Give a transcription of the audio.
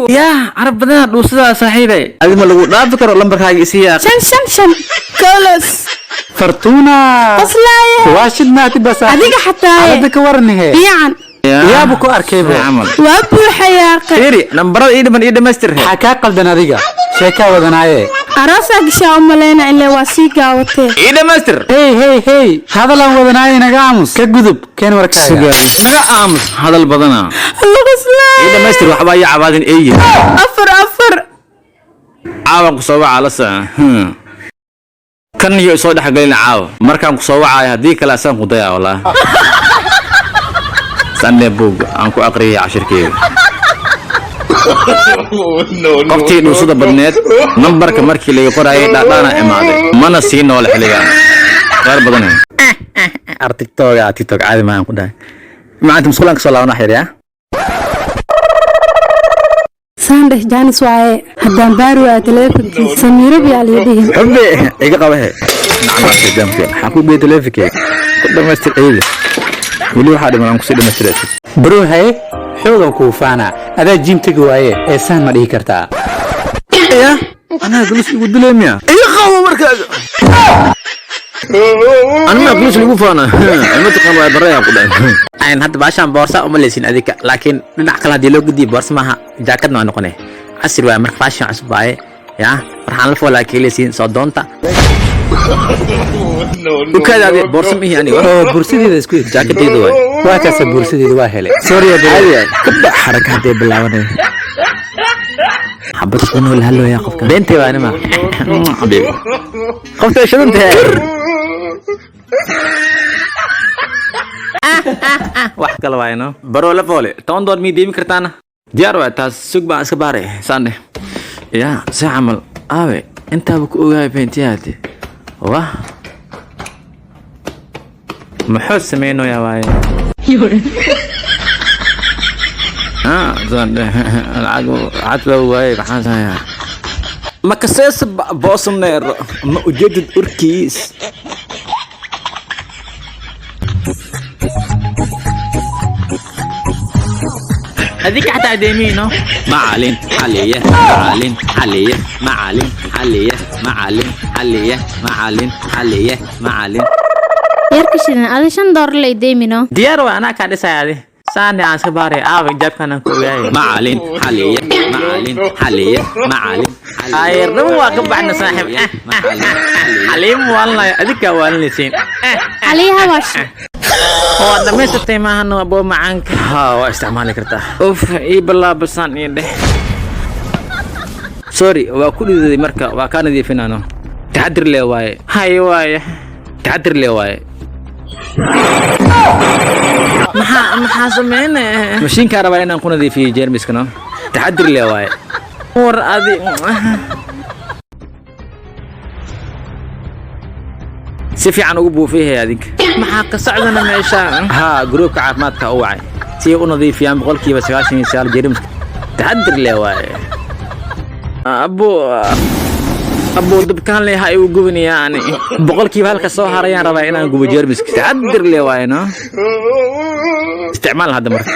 Yaa carab badanaa dhuusadaa saaxiibe. Adi ma lagu dhaafi karo lambarkaaga isiiya. 555 kolos. Fartuuna. Qoslaaye. Waa shidnaati basa. Adiga xataa. Xaaladda ka waranihe? Fiican. Yaabu ku arkaybe. Camal. Waa buuxayaaqe. Fiiri, nambarada ii dhiman ii dhamaystir. Maxaa kaa qaldan adiga? Sheekaa wadanaaye. Aroosaa gashaa u malayna ilaa waa sii gaawatee. Ii dhamaystir. Hey hey hey, hadalaan wadanaaye, naga aamus, ka gudub, keen warkaaga. Naga aamus, hadal badana. Alla qoslaaye. Ii dhamaystir, waxbaa ii cabaadin eeyi. 4 4. Caawan ku soo wacaa la soco. Kan iyo isoo dhexgelin caawa markaan ku soo wacaayo, haddii kale asaan ku dayaa walaa. Sunday book aan ku aqriyay cashirkeyga. Qoftii dhuusada badneed nambarka markii laga qoraayay dhaadhaana imaaday, mana sii noole xilligaan qaar badan. Ar TikTok, TikTok caadi maahan ku dhahay. Maanta musqulaan kasoo laabana xiriya. Saandhex jaanis waaye, haddaan baari waaya taleefonkiisa Samiiro biyaa lii dhihin. Xubbi iga qaba he. Waxaan ku geeyay taleefonkeyga ku dhamaystir eyda. Weli waxaa dhiman aan kusii dhamaystira. Bro, haye, xoogan kuu faana, adaa gym tegi waaye ee saan ma dhihi kartaa? Ya anaa gulus igu dilay miya? Iga qabo markaaga. Anima gulus lagu faana ima taqaan waa baraya ku dhahay. Ayn hadda baashaan boorsa uma leysin adika, laakiin dhinac kale haddii loo gediyo boorsa maaha, jaakadna waa noqone, casri waaye. Marka fashion cusub waaye. Yaa farxaan la foolaa keeleysiin soo doonta Ukaadaadi boorsa mihi aniga. Oo bursadeeda isku eg. Jaakadeeda waay. Waa kaasa bursadeeda, waa helay, sorry bro. Caadi kabda xaraka hadday bilaabanay xabad cunoo la hadlooyaa qofka beentay waa nima xabiibi. Qofta ay shidan tahay. Wax kale waaye no. Baro la foole, $10 mii deemi kartaana? Diyaar waay taas, sug baan iska baaray saandhe. Yaa si camal aawe intaaba ku ogahay beentiyaade. Wah, muxuu sameynayaa waaye? Ah, saandhe lacag lacag loo waayay, maxaan sameeyaa? Ma kaseesa boosaneer ma ujeedid urkiis. Adika xataa deemiino macalin xaliye, macalin xaliye, macalin xaliye, macalin xaliye, macalin xaliye, macalin. Yarka shidan adi $5 lay deemino. Diyaar waa, anaa kaa dhisaya adi. Saande aan iska baaray aawa jaabkan aan ku ogaayay. Macalin xaliye, macalin xaliye, macalin. Ayarnimo waa ka baxna saaxiib. Xaliim waalanaya, adikaa waalanaysiin. Xaliyaha waa shi. Waa dhamaysatay maahan aboo macaanka? Ha, waa isticmaali kartaa. Uf, ii bilaabasaan ii dheh. Sorry, waa ku dhididay, marka waa kaa nadiifinano. Taxadir lee waaye. Hay waaye. Taxadir lee waaye. Maxaa sameyne? Mashiinkaa rabaa inaan ku nadiifiyo jeermiska no. Taxadir lee waaye. War adi. Si fiican ugu buufiyahay adinka. Maxaa ka socdana meesha? Haa, gruubka caafimaadka u wacay si ay u nadiifiyaan 99% jeermiska. Taxadir lee waaye. Abo abo, dabkaan leh ha igu gubinayaa ani. 1% soo harayaan rabaa inaan gubo jeermiska. Taxadir lee waaye no. Isticmaal hadda marka.